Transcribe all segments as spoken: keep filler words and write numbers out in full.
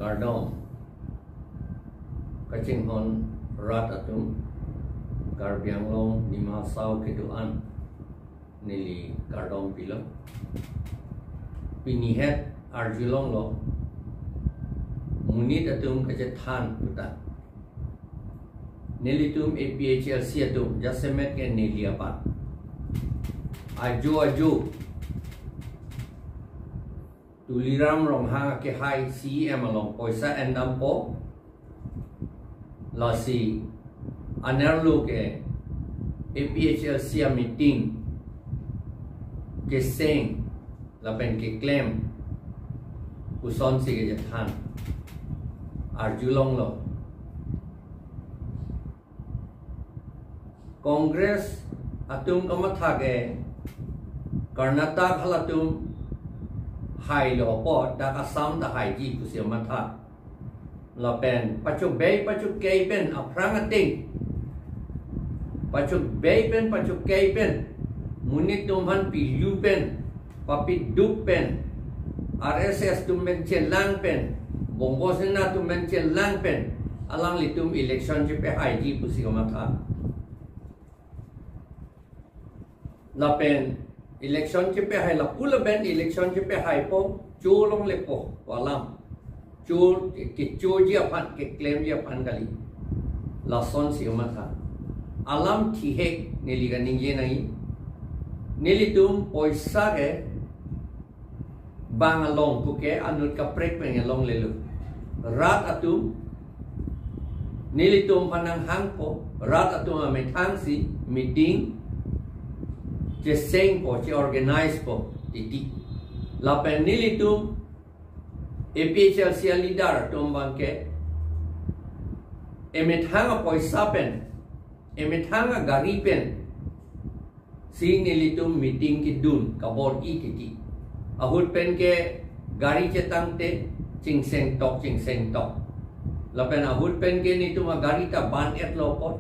Kardom. Kachinghon rat atum, Karbi Anglong Dima Hasao kedo-an neli kardom pilo. Pini het arjulonglo, monit atum kachethan puta. Nelitum A P H L C atum, jasemet ke neli apat, ajo ajo Tuliram Ronghang akehai C E M along poisa endampo. Lasi anerlo ke A P H L C a meeting keseng lapen keklem pusonsi kachethan arjulonglo. Congress atum kamatha ke Karnataka halatum hailo apot dak Assam ta haiji pusi amatha. Lapen pachobei pachokei pen aphrang ateng, pachobei pen pachokei pen, monit atum aphan pilu pen, papiduk pen, R S S atum pen chelang pen, Bongo Sena atum pen chelang pen, alanglitum election chepehaiji pusi kamatha. Lapen election chepehai, lapu lapen election chepehaipo, cholonglepo, alam. Cho, kechoji aphan, keklemji aphan kali. Lasonsi kamatha. Alam thihek neli kaningje nangji. Nelitum poisa ke bang along puke anut kaprek pen longlelo. Rat atum nelitum aphan nanghangpo, rat atum amethangsi meeting chesengpo, che-organize po titi. Lapen nelitum A P H L C a leader atum abangke emethang apoisa pen, emethang agari pensi nelitum meeting kedun kabor-i titi. Ahut pen ke gari chetangte chingsengtok, chingsengtok. Lapen ahut pen ke nelitum agari ta ban-etlo apot,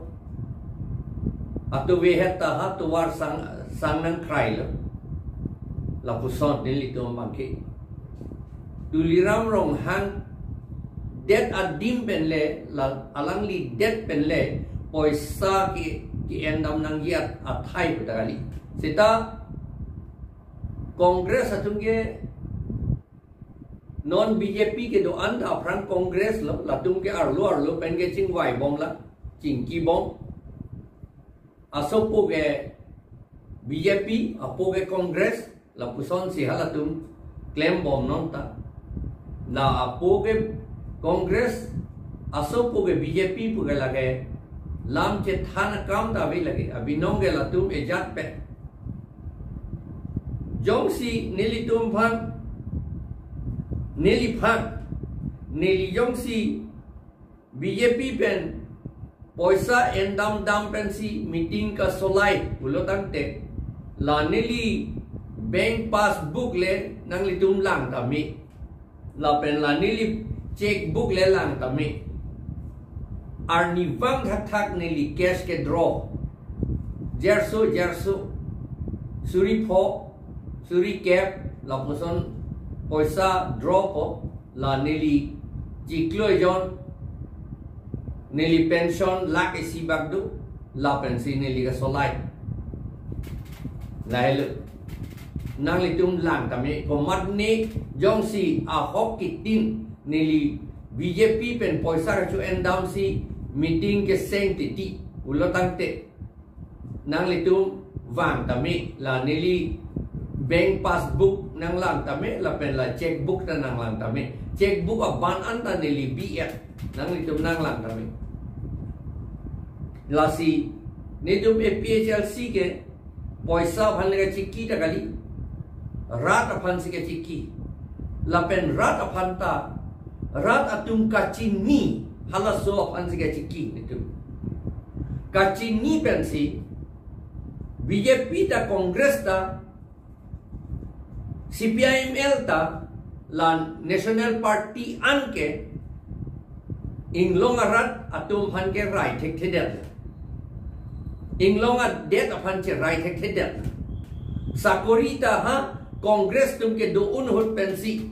atovehet ta ha tovar sang, sang nangkrailo. Lapuson nelitum abangke Tuliram Ronghang det adim pen le, la, alangli det pen le poisa ke, ke-endam nangji athai puta kali. Seta Congress atum ke non B J P kedo-an ta aphrang Congress lo, latum ke arlo arlo pen ke chingvaibomlang, chingkibom. Asopo ke B J P, apo ke Congress, lapusonsi halatum klembom nonta. La apo ke Congress, asopo ke B J P pu ke lake lam chethan akam ta ave lake, abinong ke latum ejat pen. Jongsi nelitum aphan, neliphan, neli jongsi B J P pen poisa endam dam pensi meeting kasolai pulo tangte, la neli bank passbook le nanglitum lang tame, lapen la neli checkbook le lang tame. Arnivang thakthak neli cash kedraw, jerso jerso, suri pho, suri kep, lapuson poisa draw po. La neli chiklo ejon, neli pension lakh isi bak do, lapensi neli kasolai. Lahelo. Nanglitum lang tame, komatne jongsi ahok kitin neli B J P pen poisa kacho-endamsi meeting keseng titi pulo tangte, nanglitum vang tame, la neli bank passbook nanglang tame, lapen la checkbook ta nanglang tame. Checkbook aban anta neli bi-et, nanglitum nanglang tame. Lasi nelitum A P H L C ke poisa aphan le kachiki ta kali, rat aphansi kachiki. Lapen rat aphan ta, rat atum kachini halaso aphansi kachiki nelitum. Kachini pensi B J P ta, Congress ta, C P I M L ta, la National Party anke inglong arat atum aphan ke rai thekthedet. Inglong adet aphan cherai thekthedet. Sakori ta ha Congress atum kedo-un ahut pensi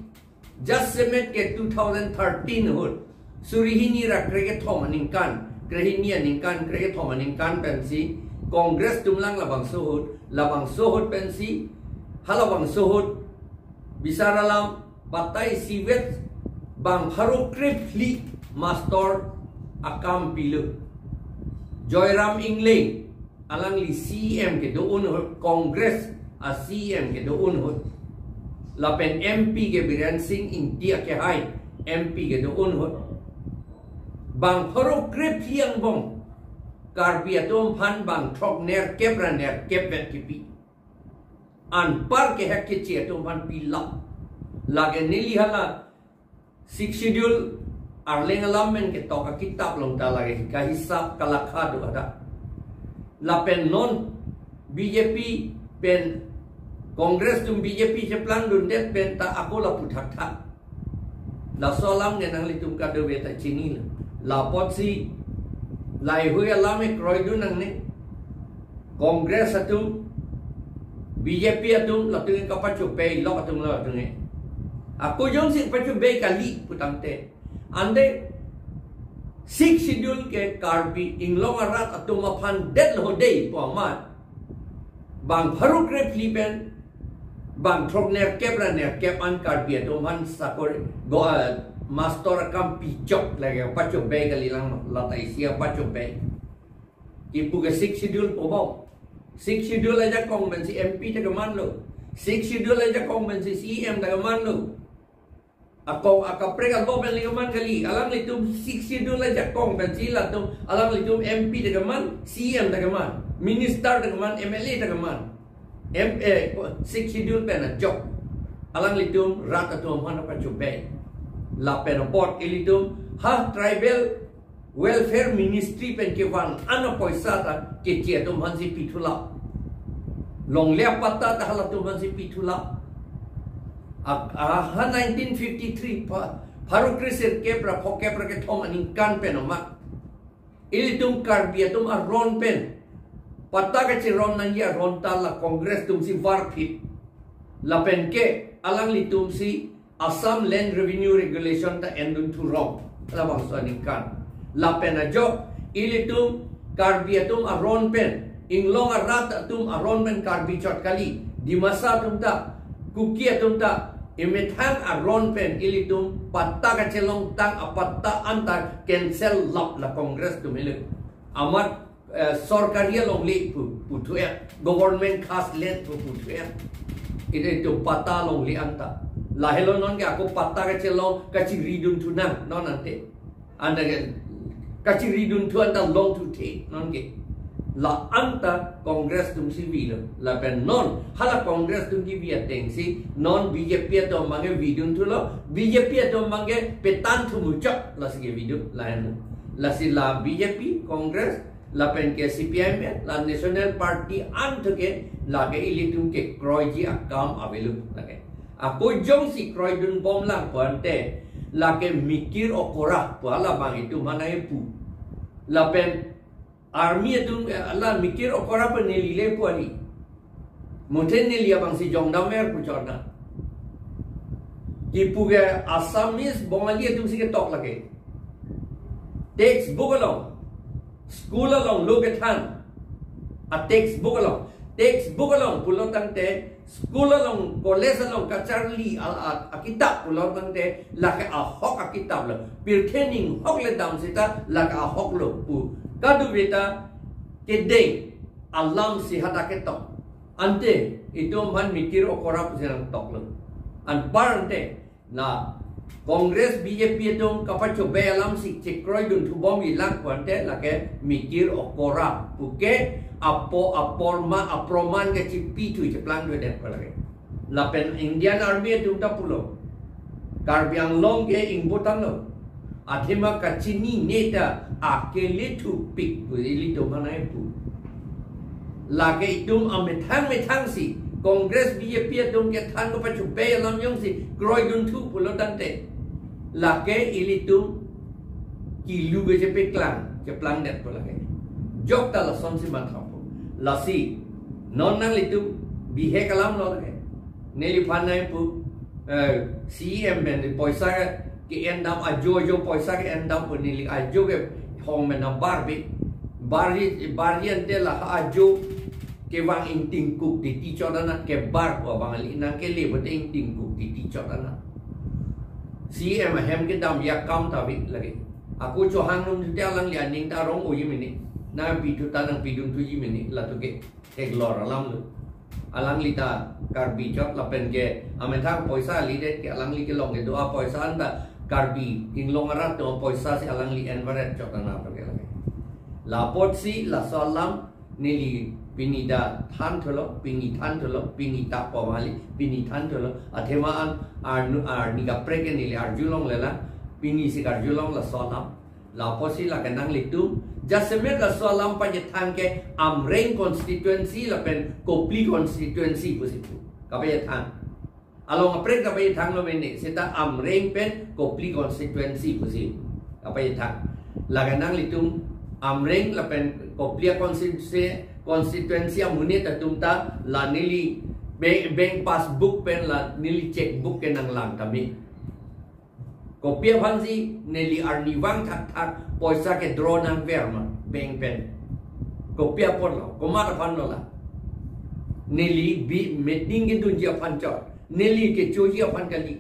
Jasemet ke two thousand thirteen ahut, suri hini ra krekethom aningkan, krehini aningkan, krekethom aningkan pensi Congress atum lang labangso ahut, labangso ahut pensi, halabangso ahut bisar alam batai sivet bang pharo krephli mastor akam pilo. Joyram Engleng, alangli C E M kedo-un ahut, Congress a C E M kedo-un ahut. Lapen M P ke Biren Singh Ingti akehai M P kedo-un ahut. Bang pharo krephli angbong Karbi atum aphan bang throk nerkep ra nerkep vet kipi. Anpar kehek keche atum aphan pilap. Lake neli hala Sixth Schedule arleng alam pen ketok akitap along ta lake kahisap kalakha do hadak. Lapen non B J P pen Congress atum B J P cheplangdundet pen ta ako lapu thakthak. Laso alam ke nanglitum kadokave ta chinilo. Lapotsi laheihui alam ke kroidun nangne. Congress atum, B J P atum, latum ke kapachobei lok atum, latum ke. Ako jongsi pachobei kali putangte, ante Sixth Schedule ke Karbi Anglong arat atum aphan detlo dei pu amat, bang pharo krephli pen bang throk nerkep ra nerkep an Karbi atum aphan sakori go, eh, mastor akam pichok lake pachobei kalilang, lata isi pachobei. Kipu ke Sixth Schedule pu bom. Sixth Schedule ajakong pensi M P ta kemanlo. Sixth Schedule ajakong pensi C E M ta kemanlo. Akong akaprek abo pen le keman kali. Alanglitum Sixth Schedule ajakong pensi latum, alanglitum M P ta keman, C E M ta keman, minister ta keman, M L A ta keman. M, eh, Sixth Schedule pen ajok alanglitum rat atum aphan pachobei. Lapen apot ilitum ha Tribal Welfare Ministry pen kevan an apoisa ta keche atum aphansi pithulap. Longle apatta ta halatum aphansi pithulap. A, a, ha nineteen fifty-three pha, pharo kresirkep ra phokep ra kethom aningkan pen amat, ilitum Karbi atum aron pen patta kacheron nangji aron ta la Congress atumsi varphit. Lapen ke alanglitumsi Assam Land Revenue Regulation ta endun thurong labangso aningkan. Lapen ajok ilitum Karbi atum aron pen, Anglong arat atum aron pen Karbi chot kali, Dimasa atum ta, Kuki atum ta, emethang aron pen ilitum patta kachelongtang apatta anta cancel lap la Congress atum helo. Amat, eh, sorkari alongle pu, puthu-et, government khas land pu, puthu-et. Ilitum patta alongle anta. Lahelo non ke ako patta kachelong kachiridun thunang non ante. Anta ke kachiridun thu anta longthu the non ke. La anta Congress atumsi vilo. Lapen non hala Congress atum kevi atengsi non B J P atum abangke vidun thulo, B J P atum abangke petan thu muchot, lasi kevidun lahenlo. Lasi la B J P, Congress, lapen ke C P I M, la National Party an thu ke lake ilitum kekroiji akam avelo lake. Ako jongsi kroidunbom lang pu ante lake mikir okora pu halabang itum aphan nangkepu. Lapen army atum, eh, la mikir okora pu neli le pu ari. Muthe neli abangsi jongdamver pu chorna. Kipu ke Assamese Bongali atumsi ketok lake. Textbook along, school along lo kethan a textbook along, textbook along pulo tangte, school along, college along kacharli al-, a, akitap pulo tangte lake ahok akitap lo. Pirthe ning hok le dam seta lake ahok lo pu kadokave ta kedeng alamsi hadak ketok. Ante itum aphan mikir okora pusi nangtoklo. Anpar ante la Congress B J P atum kapachobei alamsi chekroidun thubomji lang pu ante lake mikir okora puke apo aporma aproman ke chipithu cheplangdundet pu lake. Lapen Indian Army atum ta pulo, Karbi Anglong ke ingbotanglo. Athema kachinine ta akele thupik pu ilitum aphan nangkepu. Lake itum amethang methangsi Congress B J P atum kethan kapachobei alam jongsi kroidun thu pulo tangte, lake ilitum kilu ke chepeklang, cheplangdet pu lake. Jokta lasonsi mathapo. Lasi non nanglitum bihek alam lo lake. Neliphan nangkepu, Eh, C E M pen poisa ke-endam, ajo ajo poisa ke-endam pu neli ajo kehong pen abar bi. Bari, bari ante la ajo kevang ingtingkuk titi chot anat, kebar pu abang kali, nangkele pote ingtingkuk titi chot anat. C E M ahem kedam akam ta bi lake. Ako chohang num te alangli aning ta rong-oji mene. Nangpithu ta nangpidun thuji mene, latum ke theklor alam lo. Alangli ta Karbi chot lapen ke amethang poisa kalidet ke, alangli kelong kedo apoisa anta Karbi Anglong arat atum apoisa si alangli envaret chot anat ke lake. La apotsi laso alam neli pini ta thanthulo, pini thanthulo, pini ta pu abang kali, pini thanthulo. Athema an arnu, arni kaprek ke neli arjulongle la, pini si karjulong laso alam. La apotsi lake nanglitum jasemet laso alam pachethang ke Amreng constituency lapen Kopili constituency pusi pu kapachethang. Along kaprek kapachethang lo mene, seta Amreng pen Kopili constituency pusi kapachethang. Lake nanglitum Amreng lapen Kopili constituency, constituency amonit atum ta la neli bank, bank passbook pen la neli checkbook ke nanglang tame. Kopi aphansi neli arnivang thakthak poisa ke-draw nangver ma bank pen? Kopi apotlo, komat aphanlo la? Neli bi meeting kedunji aphan chot, neli kechoji aphan kali.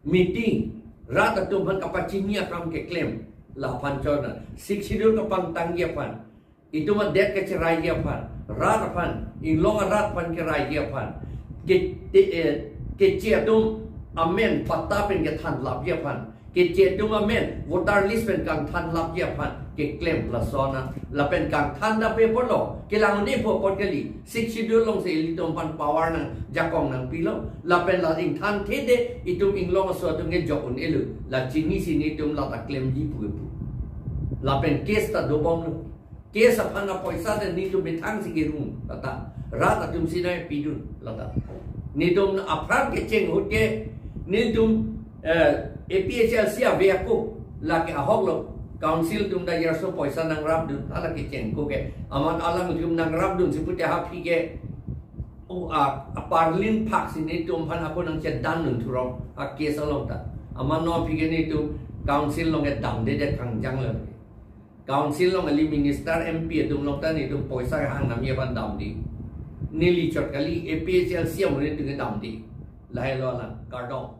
Meeting, rat atum aphan kapachini akam keklem, la aphan chot na. Sixth Schedule kapangtangji aphan, itum adet kacheraiji aphan, rat aphan, Anglong arat aphan keraiji aphan, ke, te, eh, keche atum amen patta pen kethanlapji aphan, keche atum amen voter list pen kangthanlapji aphan keklem lason na. Lapen kangthan ta pe apotlo, kelang un-e pu apot kali. Sixth Schedule alongsi ilitum aphan power nangjakong nangpilo, lapen la ingthan thede itum Anglong aso atum ke jok un-elo, la chinisi netum lata klemji pu pu. Lapen case ta dobomlo. Case aphan apoisa ta netum methang si kerum lata, rat atum si nangpidun lata. Netum aphrang kecheng ahut ke netum, eh, A P H L C ave ako, lake ahok lo. Council atum ta yarso poisa nangrapdun, hala kecheng ako ke. Amat alanglitum nangrapdunsi pute aphi ke, o, a, a parlin phak si netum aphan ako nangchedandun thurong a case along ta. Amat non aphi ke netum council along ke damdedet kangjang lo. Council along kali, minister, M P atum along ta netum poisa kehang namji aphan damde. Neli chot kali, A P H L C amonit atum ke damde. Lahelo alang, kardom.